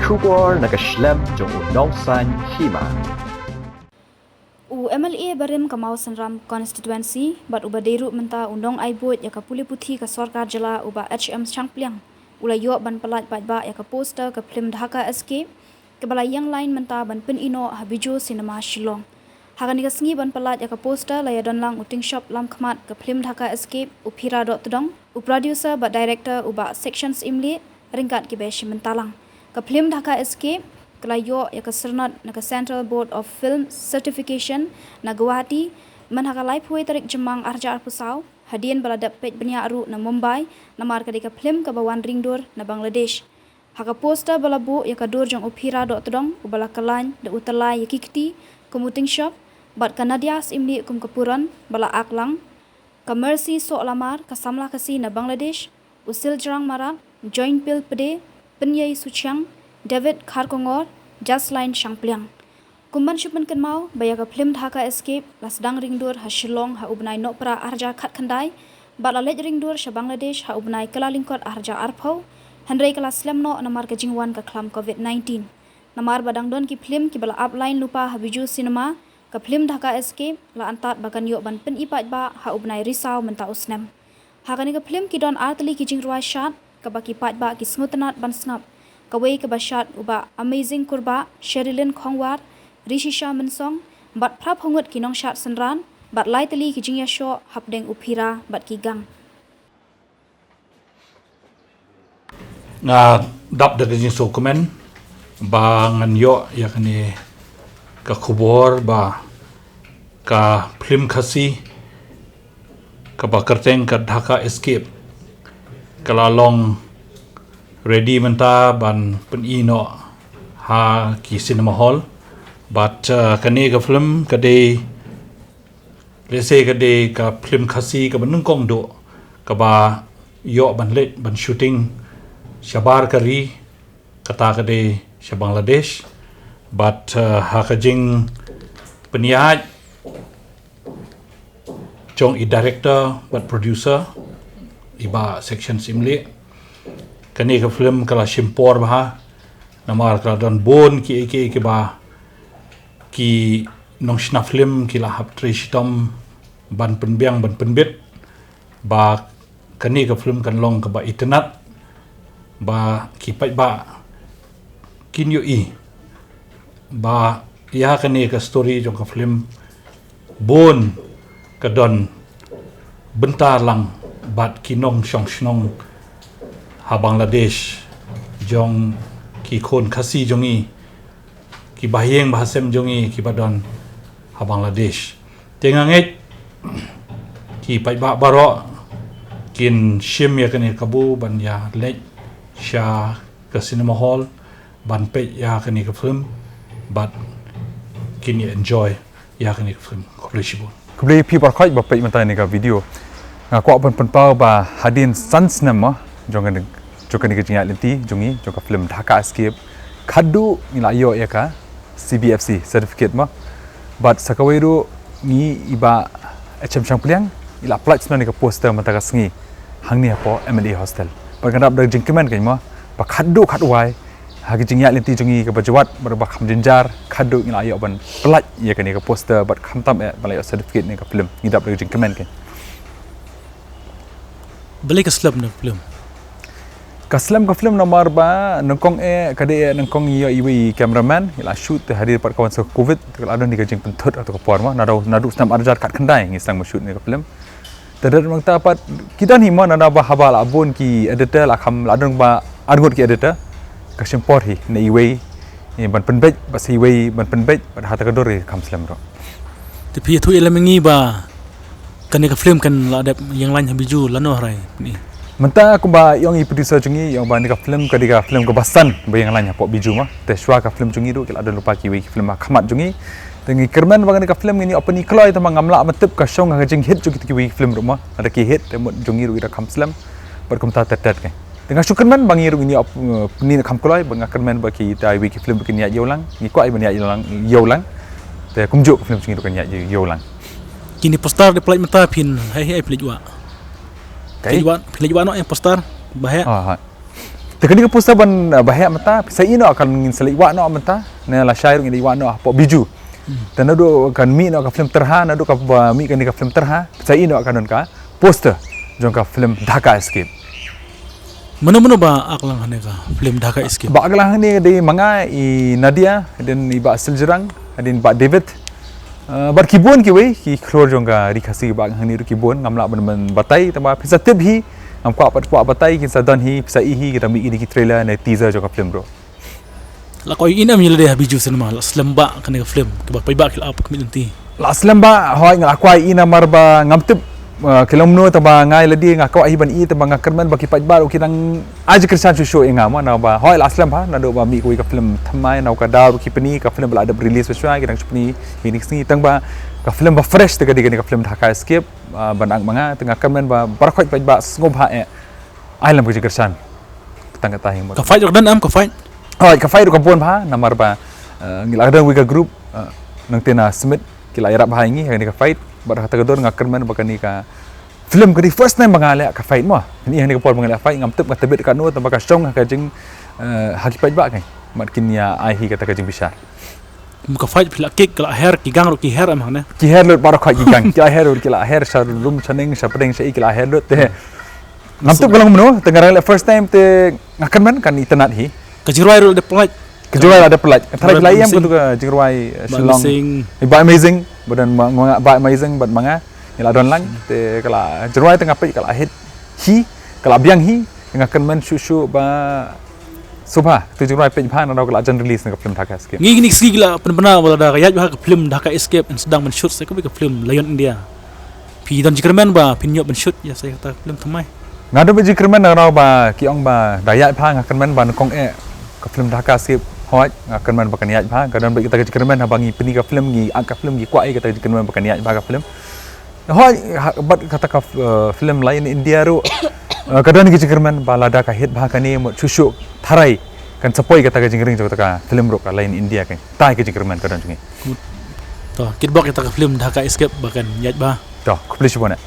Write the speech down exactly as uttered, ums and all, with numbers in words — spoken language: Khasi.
Khubor na ka shlem jong u Nongsaiñ Hima. U M L A barim ka Mawsynram constituency bad uba dei ruh mynta u nongai buit ïa ka pule puthi ka sorkar jylla u Bah H M Shangpliang u la ïoh ban pyllait paidbah ïa ka poster ka phlim Dhaka Escape kaba la ïeng lain mynta ban pyni noh ha Bijou Cinema Shillong. Ha kane ka sngi ban pyllait ïa ka poster la ïadon lang u tyngshop lamkhmat ka phlim Dhaka Escape u Phira Dohtdong, u producer bad director u Bah Section Syiemlieh, ryngkat kiba ïashim bynta lang. Ka phlim Dhaka Escape ka la ïoh ïa ka syrnod na ka Central Board of Film Certification na Guwahati mynha ka laiphew tarik Jymmang arhajar arphew saw, hadien ba la dep peit bniah ruh na Mumbai namar ka dei ka phlim kaba wan ring dur na Bangladesh. Ha ka poster ba la buh ïa ka dur jong u Phira Dohtdong uba la kyllain da u tyllai ïa ki kti kum u tyngshop, bad ka Nadia Syiemlieh kum ka puron ba la ak lang, ka Mercy Sohlamar ka samla Khasi na Bangladesh, u Siljrang Marak, Joinpil Pde, Pyniei Suchiang, David Kharkongor, Jaslain Shangpliang. Kum ban shu pynkynmaw ba ïa ka phlim Dhaka Escape la sdang ring dur ha Shillong ha u bnai Nohprah arhajar khatkhyndai bad la leit ring dur sha Bangladesh ha u bnai Kyllalyngkot arhajar arphew, hynrei ka la slem noh namar ka jingwan ka khlam covid nineteen. Namar ba dang don ki phlim kiba la ap lain lypa ha Bijou Cinema, ka phlim Dhaka Escape la antad ba kan ïoh ban pyni paidbah ha u bnai Risaw mynta u snem. Ha kane ka phlim ki don ar tylli ki jingrwai shad kaba ki paidbah ki sngewtynnad ban sngap. Kawei kaba shad u Bah Amazing Kurbah, Sherilyn Khongwar, Rishisha Mynsong bad phra phew ngut ki nongshad synran bad lai tylli ki jingïashoh hapdeng u Phira bad ki gang. Nga dap da ka jingsngewkmen ba ngan ïoh ïa kane ka khubor ba ka phlim Khasi kaba kyrteng ka Dhaka Escape ka la long ready mynta ban pyni noh ha ki cinema hall. Bad, uh, kane ka phlim ka dei, let's say, ka dei ka phlim Khasi kaba nyngkong duh kaba ïoh ban leit ban shooting shabar ka ri, kata ka dei sha Bangladesh. Bad, uh, ha ka jingpynïaid jong i director bad producer, i Bah Section Syiemlieh, kane ka phlim ka la shim por bha namar ka la don bun kiei kiei kiba ki nongshna phlim ki la hap trei shitom ban pynbiang ban pynbit ba kane ka phlim kan long kaba itynnad ba ki paidbah kin ïohi ba ïa kane ka story jong ka phlim bun ka don bynta lang bad ki nongshong shnong ha Bangladesh jong ki khun Khasi jong ngi, ki bahaïing bahasem jong ngi kiba don ha Bangladesh. Te nga ngeit ki paidbah baroh kin shim ïa kane ka kabu ban ïa leit sha ka cinema hall ban peit ïa kane ka film bad kin ïa enjoy ïa kane ka film. Khublei shibun. Khublei phi baroh ba peit mynta ïa kane ka video. Nga kwah ban pynpaw ba hadien san snem mo jong kane, jong kane ka jingïaid lynti jong ngi jong ka film Dhaka Escape, khadduh ngi la ïoh ïa ka C B F C certificate mo. Bad sa kawei ruh ngi, i Bah H M Shangpliang i la pyllait shuh ïa ka poster mynta ka sngi hangne hapoh M L A hostel. Bad nga dap da ka jingkmen kein mo ba khadduh khadwai ha ka jingïaid lynti jong ngi kaba jwat bad ba kham jynjar, khadduh ngi la ïoh ban pyllait ïa kane ka poster bad khamtam eh ba la ïoh certificate ïa ka film. Ngi dap da ka jingkmen kein. Balei ka slem na film? Ka slem ka film namar ba nyngkong eh ka dei eh nyngkong ïa iwei i cameraman, i la shoot te hadien pat ka wan sa covid, te ka la don ïa ka jingpynthut ha kato ka por mo, naduh, naduh snem arhajar khatkhyndai ngi sdang ban shoot ïa ka film. Te dei nangta pat ki don hi mo, nangta ba haba la bun ki editor, la kham, la don ba arngut ki editor, ka shim por hi na iwei, eh, ban pynbeit, ba sa iwei ban pynbeit, bad hata ka dur ka kham slem ruh. Te phi ïathuh ïa lem ïa ngi ba kane ka film kan la dep ïeng lain ha Bijou lano hynrei ni? Mynta kumba ong i producer jong ngi, ong ba kane ka film ka dei ka film kaba san ba ïeng lain hapoh Bijou mo. Te shuwa ka film jong ngi ruh ki la don lypa kiwei ki film ha khmat jong ngi. Te ngi kyrmen ba kane ka film ngin ïoh pyni kloi, tangba ngam lah ban tip ka shong ha ka jinghit jong kito kiwei ki film ruh mo. Lada ki hit te mut jong ngi ruh ki da kham slem. Bad kumta tet tet kein. Te nga shu kyrmen ba ngi ruh ngin ïoh, uh, pyni kham kloi, bad nga kyrmen ba kita iwei ki film ba kin ïaid ïew lang, ngi kwah ban ïaid ïew lang, ïew lang. Te kumjuh ka film jong ngi ruh kan ïaid ïew lang. Kine poster dei pyllait mynta phin hei hei pyllait wah. Kai? Pyllait wah, pyllait wah noh ïa poster ba heh. Ah, ha. Te kane ka poster ban, uh, ba heh mynta, phi sa ïohi noh kan ngin sa leit wad noh mynta, ne lashai ruh ngin leit wad noh hapoh Bijou. Hmm. Te naduh kan mih noh ka film Tyrha, naduh kaba mih kane ka film Tyrha, phi sa ïohi noh kan don ka poster jong ka film Dhaka Escape. Mano mano ba act lang ha kane ka film Dhaka Escape? Ba act lang ha kane dei ma nga, i Nadia, hadien i Bah Siljrang, hadien Bah David. Uh, bad ki bun kiwei ki khlur jong ka ri Khasi ba act ha kane ruh ki bun, ngam lah ban, ban batai, tangba phin sa tip hi, ngam kwah pat kwah batai, kin sa don hi, phin sa ïohi hi, kita mih kine ki trailer ne teaser jong ka film ruh. La kwah ïohi ne em ïa lade ha Bijou Cinema, la slem bha kane ka film, kiba paidbah ki la ap khmih lynti? La slem bha, hooid, nga la kwah ïohi namar ba ngam tip, uh, ki long kumno, tangba nga ïa lade nga kwah hi ban ïohi, tangba nga kyrmen ba ki paidbah ruh ki dang ai jingkyrshan shuh shuh ïa nga mo, naba hooid la slem bha, naduh ba mih kawei ka film thymmai, na ka daw ruh ki pyni, ka film ba la dep release mynshwa, ki dang shu pyni kine ki sngi, tangba ka film ba fresh te ka dei kane ka film Dhaka Escape, uh, ban act ma nga, te nga kyrmen ba baroh khoit paidbah sngewbha eh ai lem ka jingkyrshan tang kata hi mo. Ka fight ruh ka don em, ka fight? Hooid, ka fight ruh ka bun bha, namar ba, uh, ngi la don kawei ka group, uh, nangta na Smit, ki la ïarap bha ïa ngi ha kane ka fight, bad ha kata ka dur nga kyrmen ba kane ka film ka dei first time ba nga leh ka fight mo. Kane ha kane ka por ba nga leh fight, ngam tip nga tbit katno, tangba ka shong ha ka jing, uh, ha ki paidbah, ka mat kin ïa ai hi kata ka jingbishar. Ka fight phi la kick, ka la her, ki gang ruh ki her em hangne? Ki her lut, baroh khoit ki gang. Ki la her lut, ki la her sha room, sha ning, sha pdeng, sha i, ki la her lut te. Ngam tip ka long kumno, te nga dang leh first time te nga kyrmen kan itynnad hi. Ka jingrwai ruh la dep pyllait. Ka jingrwai la dep pyllait. Ka tharai phi la ïohi em katu ka jingrwai, eh, Shillong. Ba Amazing. Eh, Ba Amazing, ba don ma, ma, Ba Amazing bad ma nga. Ngi la don lang, te ka la jingrwai te nga peit ka la hit hi, ka la biang hi, te nga kyrmen shuh shuh ba sngewbha, te jingrwai peit bha, nangno ka la jan release na ka film Dhaka Escape. Ngi kine ki sngi ki la pynbna ba lada ka ïaid bha ka film Dhaka Escape, yn sdang ban shoot sa kawei ka film Lion India. Phi don jingkyrmen ba phin ïoh ban shoot ïa sa kata ka film thymmai? Nga don ba jingkyrmen, nangno ba ki ong ba da ïaid bha, nga kyrmen ba nyngkong eh ka film Dhaka Escape, hooid, nga kyrmen ba kan ïaid bha, ka don ba kita ka jingkyrmen haba ngi pyni ka film, ngi act ka film, ngi kwah ïa kata ka jingkyrmen ba kan ïaid bha ka film. Hooid, ha, bad kata ka, eh, film Lion India ruh, eh, ka don ki jingkyrmen ba lada ka hit bha kane, mut shuh shuh tharai kan sa poi kata ka jingring jong kata ka film ruh ka Lion India, kata ka jingkyrmen ka don jong ngi. To, kitbok kata ka film Dhaka Escape ba kan ïaid bha. To, khublei shibun eh.